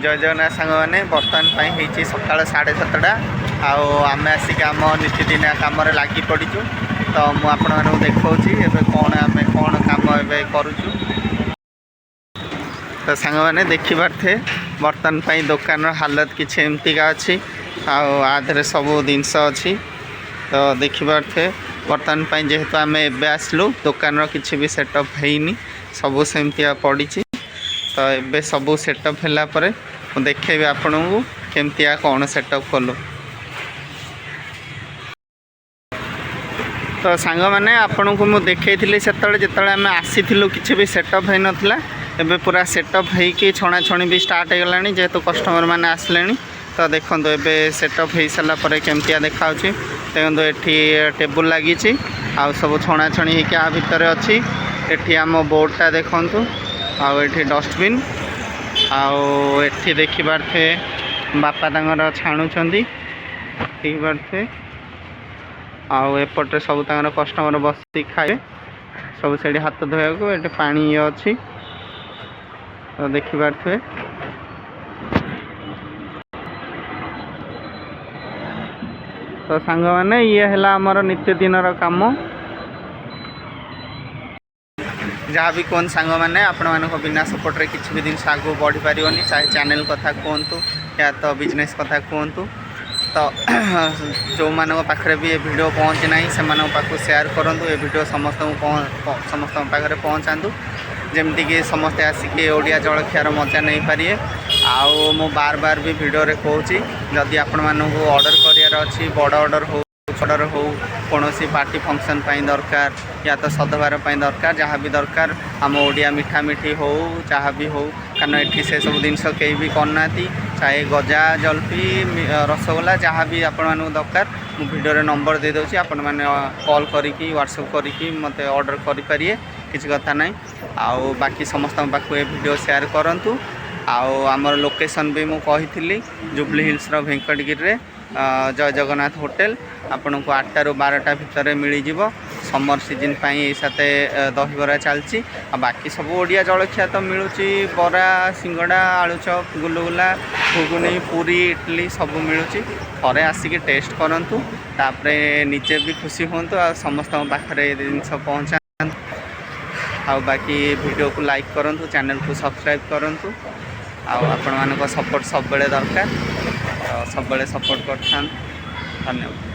ଜୟ ଜଗନ୍ନାଥ ସାଙ୍ଗମାନେ। ବର୍ତ୍ତମାନ ପାଇଁ ହେଇଛି ସକାଳ 7:30 ଆଉ ଆମେ ଆସିକି ଆମ ନିତିଦିନିଆ କାମରେ ଲାଗି ପଡ଼ିଛୁ। ତ ମୁଁ ଆପଣମାନଙ୍କୁ ଦେଖାଉଛି ଏବେ କ'ଣ ଆମେ କ'ଣ କାମ ଏବେ କରୁଛୁ। ତ ସାଙ୍ଗମାନେ, ଦେଖିପାରୁଥିବେ ବର୍ତ୍ତମାନ ପାଇଁ ଦୋକାନର ହାଲତ କିଛି ଏମିତିକା ଅଛି ଆଉ ଆ ଦେହରେ ସବୁ ଜିନିଷ ଅଛି। ତ ଦେଖିପାରୁଥିବେ, ବର୍ତ୍ତମାନ ପାଇଁ ଯେହେତୁ ଆମେ ଏବେ ଆସିଲୁ, ଦୋକାନର କିଛି ବି ସେଟଅପ୍ ହେଇନି, ସବୁ ସେମିତିଆ ପଡ଼ିଛି। ତ ଏବେ ସବୁ ସେଟଅପ୍ ହେଲା ପରେ ମୁଁ ଦେଖେଇବି ଆପଣଙ୍କୁ କେମିତିଆ କ'ଣ ସେଟଅପ୍ କଲୁ। ତ ସାଙ୍ଗମାନେ, ଆପଣଙ୍କୁ ମୁଁ ଦେଖେଇଥିଲି ସେତେବେଳେ, ଯେତେବେଳେ ଆମେ ଆସିଥିଲୁ, କିଛି ବି ସେଟଅପ୍ ହେଇନଥିଲା। ଏବେ ପୁରା ସେଟଅପ୍ ହେଇକି ଛଣାଛଣି ବି ଷ୍ଟାର୍ଟ ହେଇଗଲାଣି, ଯେହେତୁ କଷ୍ଟମର୍ ମାନେ ଆସିଲେଣି। ତ ଦେଖନ୍ତୁ, ଏବେ ସେଟଅପ୍ ହେଇସାରିଲା ପରେ କେମିତିଆ ଦେଖାହେଉଛି। ଦେଖନ୍ତୁ, ଏଠି ଟେବୁଲ୍ ଲାଗିଛି ଆଉ ସବୁ ଛଣାଛଣି ହେଇକି ଆ ଭିତରେ ଅଛି। ଏଠି ଆମ ବୋର୍ଡ଼ଟା ଦେଖନ୍ତୁ ଆଉ ଏଠି ଡଷ୍ଟବିନ୍ ଆଉ ଏଠି ଦେଖିପାରୁଥିବେ ବାପା ତାଙ୍କର ଛାଣୁଛନ୍ତି, ଦେଖିପାରୁଥିବେ। ଆଉ ଏପଟରେ ସବୁ ତାଙ୍କର କଷ୍ଟମର ବସିକି ଖାଇବେ ସବୁ। ସେଇଠି ହାତ ଧୋଇବାକୁ ଏଠି ପାଣି ଇଏ ଅଛି, ତ ଦେଖିପାରୁଥିବେ। ତ ସାଙ୍ଗମାନେ, ଇଏ ହେଲା ଆମର ନିତ୍ୟଦିନର କାମ। ଯାହା ବି କୁହନ୍ତୁ ସାଙ୍ଗମାନେ, ଆପଣମାନଙ୍କ ବିନା ସପୋର୍ଟରେ କିଛି ବି ଜିନିଷ ଆଗକୁ ବଢ଼ିପାରିବନି, ଚାହେ ଚ୍ୟାନେଲ୍ କଥା କୁହନ୍ତୁ ୟା ତ ବିଜନେସ୍ କଥା କୁହନ୍ତୁ। ତ ଯେଉଁମାନଙ୍କ ପାଖରେ ବି ଏ ଭିଡ଼ିଓ ପହଞ୍ଚି ନାହିଁ, ସେମାନଙ୍କ ପାଖକୁ ସେୟାର କରନ୍ତୁ। ଏ ଭିଡ଼ିଓ ସମସ୍ତଙ୍କ ପାଖରେ ପହଞ୍ଚାନ୍ତୁ, ଯେମିତିକି ସମସ୍ତେ ଆସିକି ଓଡ଼ିଆ ଜଳଖିଆର ମଜା ନେଇପାରିବେ। ଆଉ ମୁଁ ବାର ବାର ବି ଭିଡ଼ିଓରେ କହୁଛି, ଯଦି ଆପଣମାନଙ୍କୁ ଅର୍ଡ଼ର କରିବାର ଅଛି, ବଡ଼ ଅର୍ଡ଼ର ହଉ, ଅର୍ଡ଼ର ହଉ, କୌଣସି ପାର୍ଟି ଫଙ୍କସନ୍ ପାଇଁ ଦରକାର ୟା ତ ସଧବାର ପାଇଁ ଦରକାର, ଯାହା ବି ଦରକାର, ଆମ ଓଡ଼ିଆ ମିଠା ମିଠି ହଉ, ଯାହା ବି ହଉ, କାରଣ ଏଠି ସେସବୁ ଜିନିଷ କେହି ବି କରୁନାହାନ୍ତି। ଚାହେ ଗଜା, ଜଲପି, ରସଗୋଲା, ଯାହା ବି ଆପଣମାନଙ୍କୁ ଦରକାର, ମୁଁ ଭିଡ଼ିଓରେ ନମ୍ବର ଦେଇଦେଉଛି। ଆପଣମାନେ କଲ୍ କରିକି, ହ୍ୱାଟ୍ସଅପ୍ କରିକି ମୋତେ ଅର୍ଡ଼ର କରିପାରିବେ, କିଛି କଥା ନାହିଁ। ଆଉ ବାକି ସମସ୍ତଙ୍କ ପାଖକୁ ଏ ଭିଡ଼ିଓ ସେୟାର କରନ୍ତୁ। ଆଉ ଆମର ଲୋକେସନ୍ ବି ମୁଁ କହିଥିଲି, ଜୁବଲି ହିଲ୍ସର ଭେଙ୍କଟଗିରିରେ ଜୟ ଜଗନ୍ନାଥ ହୋଟେଲ। ଆପଣଙ୍କୁ 8ଟାରୁ 12ଟା ଭିତରେ ମିଳିଯିବ। ସମର ସିଜନ୍ ପାଇଁ ଏଇ ସାଥେ ଦହିବରା ଚାଲିଛି ଆଉ ବାକି ସବୁ ଓଡ଼ିଆ ଜଳଖିଆ ତ ମିଳୁଛି। ବରା, ସିଙ୍ଗଡ଼ା, ଆଳୁଚପ, ଗୁଲୁଗୁଲା, ଘୁଗୁନି, ପୁରୀ, ଇଡ଼ଲି ସବୁ ମିଳୁଛି। ଥରେ ଆସିକି ଟେଷ୍ଟ କରନ୍ତୁ, ତାପରେ ନିଜେ ବି ଖୁସି ହୁଅନ୍ତୁ ଆଉ ସମସ୍ତଙ୍କ ପାଖରେ ଏ ଜିନିଷ ପହଞ୍ଚାନ୍ତୁ। ଆଉ ବାକି ଭିଡ଼ିଓକୁ ଲାଇକ୍ କରନ୍ତୁ, ଚ୍ୟାନେଲକୁ ସବସ୍କ୍ରାଇବ୍ କରନ୍ତୁ। ଆଉ ଆପଣମାନଙ୍କ ସପୋର୍ଟ ସବୁବେଳେ ଦରକାର, ତ ସବୁବେଳେ ସପୋର୍ଟ କରିଥାନ୍ତୁ। ଧନ୍ୟବାଦ।